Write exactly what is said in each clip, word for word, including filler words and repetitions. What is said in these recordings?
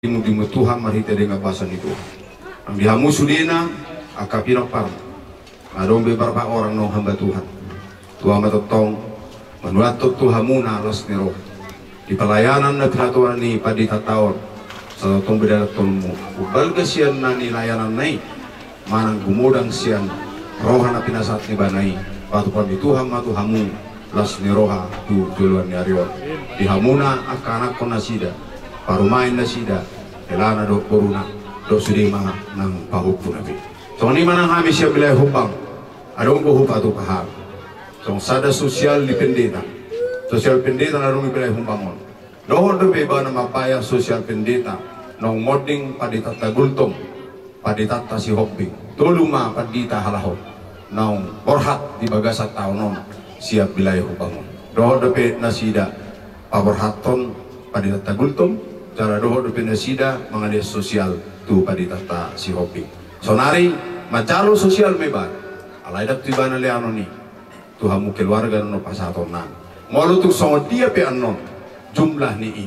Dimuji-muji Tuhan marhite dengan basa ni Tuhan. Nang di hamu sudena, angka pinompar. Adong be barpa orang naung hamba Tuhan. Tua ma tongtong, manuathon tu hamuna las ni roha. Di pelayanan na pinatupa ni pandita taon, satongtong be dalan tolmu. Umbalga sian na nilayanan na i, manang gumodang sian roha na pinasahat ni ibana i, patupa ni Tuhan ma tu hamu, las ni roha tu joloan ni ari on. Di hamuna angka anakkon nasida, parumaen nasida, helana dohot boruna, dohot sude ma nang pahompuna be. Songon i ma nang hami sian Wilayah Humbang, adong do hupatupa hami. Songon sada sosial ni pendeta. Sosial pendeta na adong di Wilayah Humbang on. Dohot dope ibana mambayar sosial pendeta, naung monding panditanta Gultom, panditanta Sihombing. Tolu ma pandita halak on, naung borhat di bagasan taon on, sian Wilayah Humbang on. Dohot dope nasida paborhathon panditanta Gultom, jala dohot dope nasida mangalean sosial tu panditanta Sihombing. Saonari manjalo sosial ma ibana, alai ndang tu ibana leanon i, tu hamu keluarga na pasahaton nami. Molo tung songon dia pe annon jumlah ni i,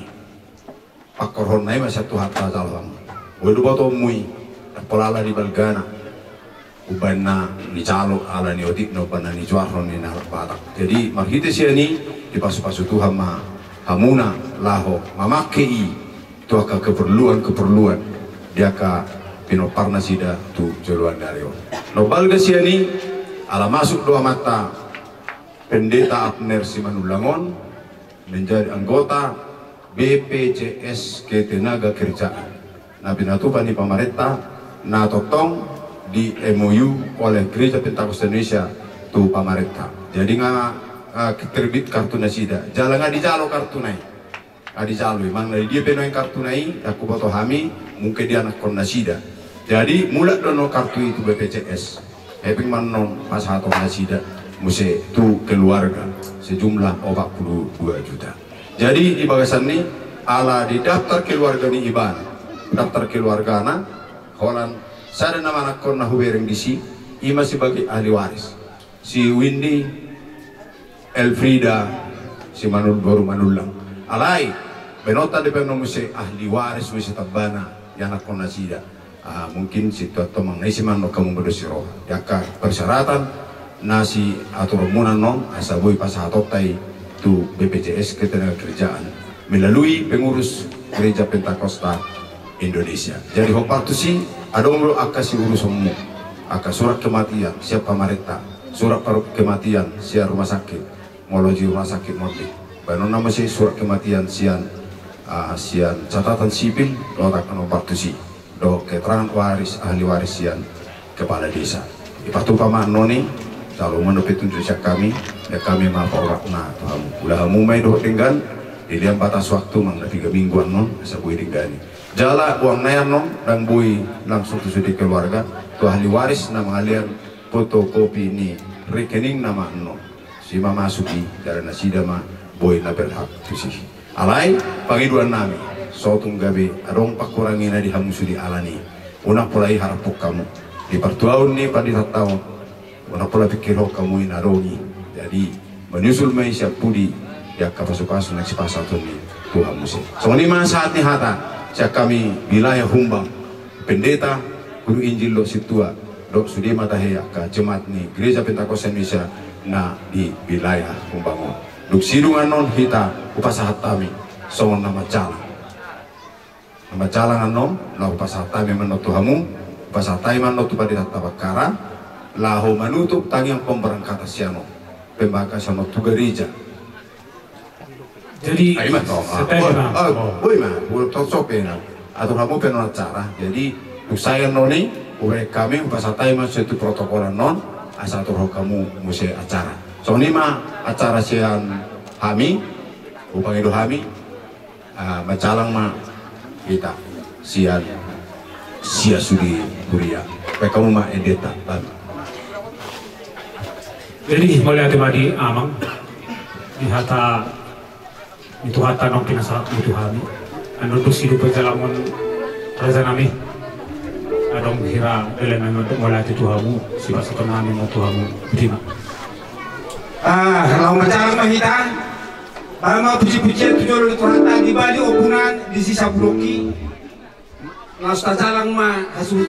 pangkorhonna i ma sian Tuhanta jalo hamu. Boi do botoonmu i, ndang pola ala ni balgana. Umbahen na nijalo ala ni otik na umbahen na nijuarhon ni halak Batak. Jadi marhite sian i, dipasu-pasu Tuhan ma hamuna laho mamangke i tu angka keperluan-keperluan di angka pinompar nasida tu joloan ni ari on. Na umbalga sian i, ala masuk do amanta Pendeta Abner Simanullang on menjadi anggota B P J S Ketenagakerjaan na pinatupa ni pamarenta, na tongtong di M O U oleh Gereja Pentakosta Indonesia tu pamarenta. Jadi nga, eh, terbit kartu nasida, jala nga dijalo kartu na i. Nga dijalo i, manang na di dia pe nuaeng kartu na i, ndang huboto hami, mungkin di anakkon nasida. Jadi mulak do annon kartu i tu B P J S. Hepeng ma annon pasahaton nasida muse tu keluarga sejumlah opat puluh dua juta. Jadi di bagasan ni, ala di daftar keluarga ni ibana, daftar keluargana, holan sada nama anakkon na hubereng disi, i ma sebagai ahli waris. Si Windy, Elfrida, Simanul-, boru Manullang. Alai, baenonta dope annon muse ahli waris muse tambana, di anakkon nasida. Ah, mungkin situan tomang na isi ma annon hamu mandok si roha. Di angka persyaratan na siaturonmuna annon, asa boi pasahatonta i tu B P J S Ketenagakerjaan melalui pengurus Gereja Pentakosta Indonesia. Jadi hombar tusi, adong do angka siurusonmu, angka surat kematian sian pamarenta, surat par-, kematian sian rumah sakit, molo di rumah sakit monding. Baenonna muse surat kematian sian, ah, sian catatan sipil, dohot angka na hombar tusi, dohot keterangan waris, ahli waris sian kepala desa. Dipatupa ma annon i, jalo ma annon petunjuk sian hami, dan hami ma paoratna tu hamu. Ulaon hamu ma i dohot denggan, dilehon batas waktu manang na piga minggu annon, asa boi denggan i. Jala uang na i annon, ndang boi langsung tu sude keluarga, tu ahli waris na mangalean fotokopi ni rekeningna ma annon. Si ma masuk i, jala nasida ma boi na berhak tusi. Alai, pangidoan nami, so tung gabe adong pangkurangina di hamu sude ala ni i, unang pola i haraphon hamu. Di partuaon ni pandita taon, unang pola pikirhon hamu i na adong i. Jadi, menyusul ma i sian pudi, di angka pasu-pasu na sipasahaton ni Tuhan muse. Songon i ma sahat ni hata sian hami wilayah Humbang, pendeta, guru Injil dohot sintua, dohot sude ma tahe angka jemaat ni Gereja Pentakosta Indonesia na di wilayah Humbang on. Dung sidung annon hita hupasahat hami songon na manjalang. Na manjalang annon, laho hupasahat hami ma annon tu hamu, hupasahat hami ma annon tu pandita Tabakara, laho manutup tangiang pemberangkatan sian on, pemberangkatan sian on tu gareja. Jadi, ah, i ma, toh, ah, setel boi, ma. Ah, oh, boi ma, boi, toh, so pe na. Atur hamu pe annon acara. Jadi, dung sae annon i, hubereng hami, hupasahat hami ma muse tu protokol annon, asa aturhon hamu muse acara. Songon i ma acara sian hami, hupangido hami, ah, manjalang ma hita sian, sian sude huria. Baen hamu ma endenta, Bang. Jadi, mauliate ma di Amang, di hata ni Tuhanta naung pinasahatmu tu hami. Annon dung sidung panjalangon, raja nami, adong hira dalan nami untuk mauliate tu hamu, sipasahaton nami ma tu hamu. Botima. Ah, laho manjalang ma hita. Baen ma puji-pujian tu jolo ni Tuhanta, di balik ompunan, di sisabulongki. Laos tajalang ma hasuhuton.